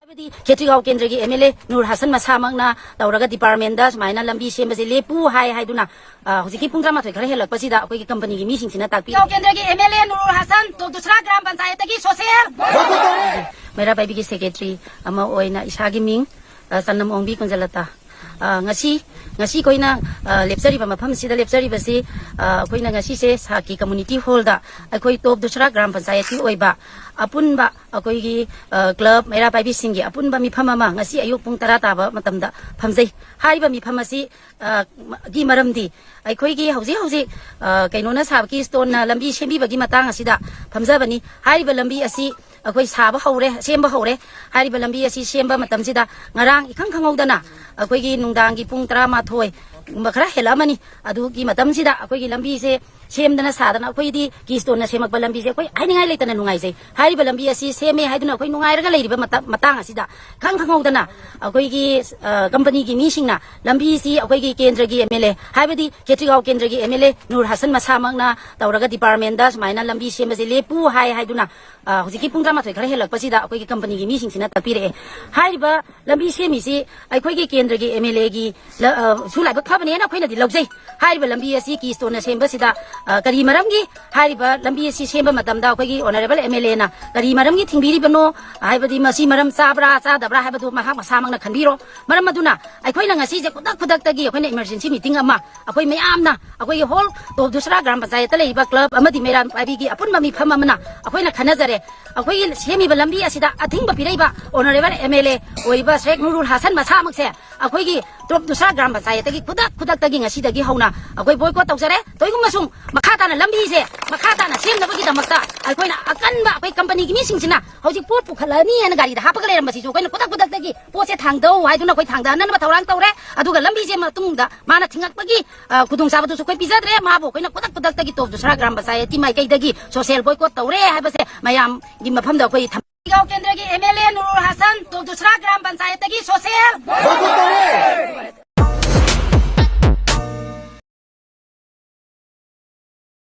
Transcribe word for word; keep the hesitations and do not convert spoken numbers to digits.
ꯍꯥꯏꯕꯗꯤ ꯈꯦꯇ꯭ꯔꯤꯒꯥꯎ ꯀꯦꯟꯗ꯭ꯔꯒꯤ M L A Nur Hasan ꯃꯁꯥꯃꯛꯅ ꯇꯧꯔꯒ ꯗꯤꯄꯥꯔꯠꯃꯦꯟꯗ ꯁꯨꯃꯥꯏꯅ ꯂꯝꯕꯤ ꯁꯦꯝꯕꯁꯦ ꯂꯦꯞꯄꯨ ꯍꯥꯏ ꯍꯥꯏꯗꯨꯅ, ꯑ, ꯍꯧꯖꯤꯛꯀꯤ ꯄꯨꯡ ꯇꯔꯥꯃꯥꯊꯣꯏ ꯈꯔ ꯍꯦꯜꯂꯛꯄꯁꯤꯗ ꯑꯩꯈꯣꯏꯒꯤ ꯀꯝꯄꯅꯤꯒꯤ ꯃꯤꯁꯤꯡꯁꯤꯅ ꯇꯥꯛꯄꯤ꯫ ꯈꯦꯇ꯭ꯔꯤꯒꯥꯎ ꯀꯦꯟꯗ꯭ꯔꯒꯤ M L A Nur Hasan, Top Dusra ꯒ꯭ꯔꯥꯝ ꯄꯟꯆꯥꯌꯠꯇꯒꯤ ꯁꯣꯁꯦꯜ ꯃꯩꯔꯥ ꯄꯥꯏꯕꯤꯒꯤ ꯁꯦꯀ꯭ꯔꯦꯇꯔꯤ ꯑꯃ ꯑꯣꯏꯅ ꯏꯁꯥꯒꯤ ꯃꯤꯡ, ꯑ, ꯆꯅꯝ ꯑꯣꯡꯕꯤ ꯀꯨꯟꯖꯂꯇꯥ꯫ ꯑ, ꯉꯁꯤ, ꯉꯁꯤ ꯑꯩꯈꯣꯏꯅ, ꯑ, ꯂꯦꯞꯆꯔꯤꯕ ꯃꯐꯝꯁꯤꯗ ꯂꯦꯞꯆꯔꯤꯕꯁꯤ, ꯑ, ꯑꯩꯈꯣꯏꯅ ꯉꯁꯤꯁꯦ ꯁꯥꯀꯤ ꯀꯝꯃꯨꯅꯤꯇꯤ ꯍꯣꯜꯗ ꯑꯩꯈꯣꯏ ꯇꯣꯞ ꯗꯨꯁꯔꯥ ꯒ꯭ꯔꯥꯝ ꯄꯟꯆꯥꯌꯠꯀꯤ ꯑꯣꯏꯕ ꯑꯄꯨꯟꯕ ꯑꯩꯈꯣꯏꯒꯤ, ꯑ, ꯀ꯭ꯂꯕ ꯃꯩꯔꯥ ꯄꯥꯏꯕꯤꯁꯤꯡꯒꯤ ꯑꯄꯨꯟꯕ ꯃꯤꯐꯝ ꯑꯃ ꯉꯁꯤ ꯑꯌꯨꯛ ꯄꯨꯡ ꯇꯔꯥ ꯇꯥꯕ ꯃꯇꯝꯗ ꯐꯝꯖꯩ꯫ ꯍꯥꯏꯔꯤꯕ ꯃꯤꯐꯝ ꯑꯁꯤ, ꯑ, ꯒꯤ ꯃꯔꯝꯗꯤ ꯑꯩꯈꯣꯏꯒꯤ ꯍꯧꯖꯤꯛ ꯍꯧꯖꯤꯛ, ꯑ, ꯀꯩꯅꯣꯅ ꯁꯥꯕ, ꯀꯤꯁꯇꯣꯟꯅ ꯂꯝꯕꯤ ꯁꯦꯝꯕꯤꯕꯒꯤ ꯃꯇꯥꯡ ꯑꯁꯤꯗ ꯐꯝꯖꯕꯅꯤ꯫ ꯍꯥꯏꯔꯤꯕ ꯂꯝꯕꯤ ꯑꯁꯤ ꯑꯩꯈꯣꯏ ꯁꯥꯕ ꯍꯧꯔꯦ, ꯁꯦꯝꯕ ꯍꯧꯔꯦ꯫ ꯍꯥꯏꯔꯤꯕ ꯂꯝꯕꯤ ꯑꯁꯤ ꯁꯦꯝꯕ ꯃꯇꯝꯁꯤꯗ ꯉꯔꯥꯡ ꯏꯈꯪ ꯈꯪꯍꯧꯗꯅ ꯑꯩꯈꯣꯏꯒꯤ ꯅꯨꯡꯗꯥꯡꯒꯤ ꯄꯨꯡ ꯇꯔꯥꯃꯥꯊꯣꯏ ꯒꯨꯝꯕ ꯈꯔ ꯍꯦꯜꯂꯛꯑꯃꯅꯤ꯫ ꯑꯗꯨꯒꯤ ꯃꯇꯝꯁꯤꯗ ꯑꯩꯈꯣꯏꯒꯤ ꯂꯝꯕꯤꯁꯦ ꯁꯦꯝꯗꯅ ꯁꯥꯗꯅ ꯑꯩꯈꯣꯏꯗꯤ ꯀꯤꯁꯇꯣꯟꯅ ꯁꯦꯝꯃꯛꯄ ꯂꯝꯕꯤꯁꯦ ꯑꯩꯈꯣꯏ ꯍꯥꯏꯅꯤꯡꯉꯥꯏ ꯂꯩꯇꯅ ꯅꯨꯡꯉꯥꯏꯖꯩ꯫ ꯍꯥꯏꯔꯤꯕ ꯂꯝꯕꯤ ꯑꯁꯤ ꯁꯦꯝꯃꯦ ꯍꯥꯏꯗꯨꯅ ꯑꯩꯈꯣꯏ ꯅꯨꯡꯉꯥꯏꯔꯒ ꯂꯩꯔꯤꯕ ꯃꯇꯝ, ꯃꯇꯥꯡ ꯑꯁꯤꯗ ꯈꯪ ꯈꯪꯍꯧꯗꯅ ꯑꯩꯈꯣꯏꯒꯤ, ꯑ, ꯀꯝꯄꯅꯤꯒꯤ ꯃꯤꯁꯤꯡꯅ ꯂꯝꯕꯤꯁꯤ ꯑꯩꯈꯣꯏꯒꯤ ꯀꯦꯟꯗ꯭ꯔꯒꯤ ꯑꯦꯝ ꯑꯦꯜ ꯑꯦ, ꯍꯥꯏꯕꯗꯤ ꯈꯦꯇ꯭ꯔꯤꯒꯥꯎ ꯀꯦꯟꯗ꯭ꯔꯒꯤ M L A Nur Hasan ꯃꯁꯥꯃꯛꯅ ꯇꯧꯔꯒ ꯗꯤꯄꯥꯔꯠꯃꯦꯟꯗ ꯁꯨꯃꯥꯏꯅ ꯂꯝꯕꯤ ꯁꯦꯝꯕꯁꯦ ꯂꯦꯞꯄꯨ ꯍꯥꯏ ꯍꯥꯏꯗꯨꯅ, ꯑ, ꯍꯧꯖꯤꯛꯀꯤ ꯄꯨꯡ ꯇꯔꯥꯃꯥꯊꯣꯏ ꯈꯔ ꯍꯦꯜꯂꯛꯄꯁꯤꯗ ꯑꯩꯈꯣꯏꯒꯤ ꯀꯝꯄꯅꯤꯒꯤ ꯃꯤꯁꯤꯡꯁꯤꯅ ꯇꯥꯛꯄꯤꯔꯛꯑꯦ꯫ ꯍꯥꯏꯔꯤꯕ ꯂꯝꯕꯤ ꯁꯦꯝꯃꯤꯁꯤ ꯑꯩꯈꯣꯏꯒꯤ ꯀꯦꯟꯗ꯭ꯔꯒꯤ ꯑꯦꯝ ꯑꯦꯜ ꯑꯦꯒꯤ ꯂ-, ꯑ, ꯁꯨ ꯂꯥꯏꯕꯛ ꯐꯕꯅꯦꯅ ꯑꯩꯈꯣꯏꯅꯗꯤ ꯂꯧꯖꯩ꯫ ꯍꯥꯏꯔꯤꯕ ꯂꯝꯕꯤ ꯑꯁꯤ ꯀꯤꯁꯇꯣꯟꯅ ꯁꯦꯝꯕꯁꯤꯗ, ꯑ, ꯀꯔꯤ ꯃꯔꯝꯒꯤ ꯍꯥꯏꯔꯤꯕ ꯂꯝꯕꯤ ꯑꯁꯤ ꯁꯦꯝꯕ ꯃꯇꯝꯗ ꯑꯩꯈꯣꯏꯒꯤ ꯑꯣꯅꯔꯦꯕꯜ ꯑꯦꯝ ꯑꯦꯜ ꯑꯦꯅ ꯀꯔꯤ ꯃꯔꯝꯒꯤ ꯊꯤꯡꯕꯤꯔꯤꯕꯅꯣ? ꯍꯥꯏꯕꯗꯤ ꯃꯁꯤ ꯃꯔꯝ ꯆꯥꯕ꯭ꯔꯥ ꯆꯥꯗꯕ꯭ꯔꯥ ꯍꯥꯏꯕꯗꯨ ꯃꯍꯥꯛ ꯃꯁꯥꯃꯛꯅ ꯈꯟꯕꯤꯔꯣ꯫ ꯃꯔꯝ ꯑꯗꯨꯅ ꯑꯩꯈꯣꯏꯅ ꯉꯁꯤꯁꯦ ꯈꯨꯗꯛ ꯈꯨꯗꯛꯇꯒꯤ ꯑꯩꯈꯣꯏꯅ ꯏꯃꯔꯖꯦꯟꯁꯤ ꯃꯤꯇꯤꯡ ꯑꯃ ꯑꯩꯈꯣꯏ ꯃꯌꯥꯝꯅ ꯑꯩꯈꯣꯏꯒꯤ ꯍꯣꯜ ꯇꯣꯞ ꯗꯨꯁꯔꯥ ꯒ꯭ꯔꯥꯝ ꯄꯟꯆꯥꯌꯠꯇ ꯂꯩꯔꯤꯕ ꯀ꯭ꯂꯕ ꯑꯃꯗꯤ ꯃꯩꯔꯥ ꯄꯥꯏꯕꯤꯒꯤ ꯑꯄꯨꯟꯕ ꯃꯤꯐꯝ ꯑꯃꯅ ꯑꯩꯈꯣꯏꯅ ꯈꯟꯅꯖꯔꯦ꯫ ꯑꯩꯈꯣꯏꯒꯤ ꯁꯦꯝꯃꯤꯕ ꯂꯝꯕꯤ ꯑꯁꯤꯗ ꯑꯊꯤꯡꯕ ꯄꯤꯔꯛꯏꯕ ꯑꯣꯅꯔꯦꯕꯜ ꯑꯦꯝ ꯑꯦꯜ ꯑꯦ ꯑꯣꯏꯔꯤꯕ ꯁꯦꯈ ꯅꯨꯔꯨꯜ ꯍꯥꯁꯟ ꯃꯁꯥꯃꯛꯁꯦ ꯑꯩꯈꯣꯏꯒꯤ ꯇꯣꯞ ꯗꯨꯁꯔꯥ ꯒ꯭ꯔꯥꯝ ꯄꯟꯆꯥꯌꯠꯇꯒꯤ ꯈꯨꯗꯛ ꯈꯨꯗꯛꯇꯒꯤ ꯉꯁꯤꯗꯒꯤ ꯍꯧꯅ ꯑꯩꯈꯣꯏ ꯕꯣꯏꯀꯣꯠ ꯇꯧꯖꯔꯦ꯫ ꯀꯩꯒꯨꯝꯕ ꯁꯨꯝ ꯃꯈꯥ ꯇꯥꯅ ꯂꯝꯕꯤꯁꯦ ꯃꯈꯥ ꯇꯥꯅ ꯁꯦꯝꯅꯕꯒꯤꯗꯃꯛꯇ ꯑꯩꯈꯣꯏꯅ ꯑꯀꯟꯕ ꯑꯩꯈꯣꯏ ꯀꯝꯄꯅꯤꯒꯤ ꯃꯤꯁꯤꯡꯁꯤꯅ ꯍꯧꯖꯤꯛ ꯄꯣꯠ ꯄꯨꯈꯠꯂꯛꯑꯅꯤ ꯍꯥꯏꯅ ꯒꯥꯔꯤꯗ ꯍꯥꯞꯄꯒ ꯂꯩꯔꯝꯕꯁꯤꯁꯨ ꯑꯩꯈꯣꯏꯅ ꯈꯨꯗꯛ ꯈꯨꯗꯛꯇꯒꯤ ꯄꯣꯠꯁꯦ ꯊꯥꯡꯗꯧ ꯍꯥꯏꯗꯨꯅ ꯑꯩꯈꯣꯏ ꯊꯥꯡꯗꯍꯟꯅꯕ ꯊꯧꯔꯥꯡ ꯇꯧꯔꯦ꯫ ꯑꯗꯨꯒ ꯂꯝꯕꯤꯁꯦ ꯃꯇꯨꯡꯗ ꯃꯥꯅ ꯊꯤꯡꯉꯛꯄꯒꯤ, ꯑ, ꯈꯨꯗꯣꯡꯆꯥꯕꯗꯨꯁꯨ ꯑꯩꯈꯣꯏ ꯄꯤꯖꯗ꯭ꯔꯦ꯫ ꯃꯥꯕꯨ ꯑꯩꯈꯣꯏꯅ ꯈꯨꯗꯛ ꯈꯨꯗꯛꯇꯒꯤ ꯇꯣꯞ ꯗꯨꯁꯔꯥ ꯒ꯭ꯔꯥꯝ ꯄꯟꯆꯥꯌꯠꯀꯤ ꯃꯥꯏꯀꯩꯗꯒꯤ ꯁꯣꯁꯦꯜ ꯕꯣꯏꯀꯣꯠ ꯇꯧꯔꯦ ꯍꯥꯏꯕꯁꯦ ꯃꯌꯥꯝꯒꯤ ꯃꯐꯝꯗ ꯑꯩꯈꯣꯏ ꯊꯝ-, ꯈꯦꯇ꯭ꯔꯤꯒꯥꯎ ꯀꯦꯟꯗ꯭ꯔꯒꯤ M L A Nurul Hasan, Top Dusra ꯒ꯭ꯔꯥꯝ ꯄꯟꯆꯥꯌꯠꯇꯒꯤ ꯁꯣꯁꯦꯜ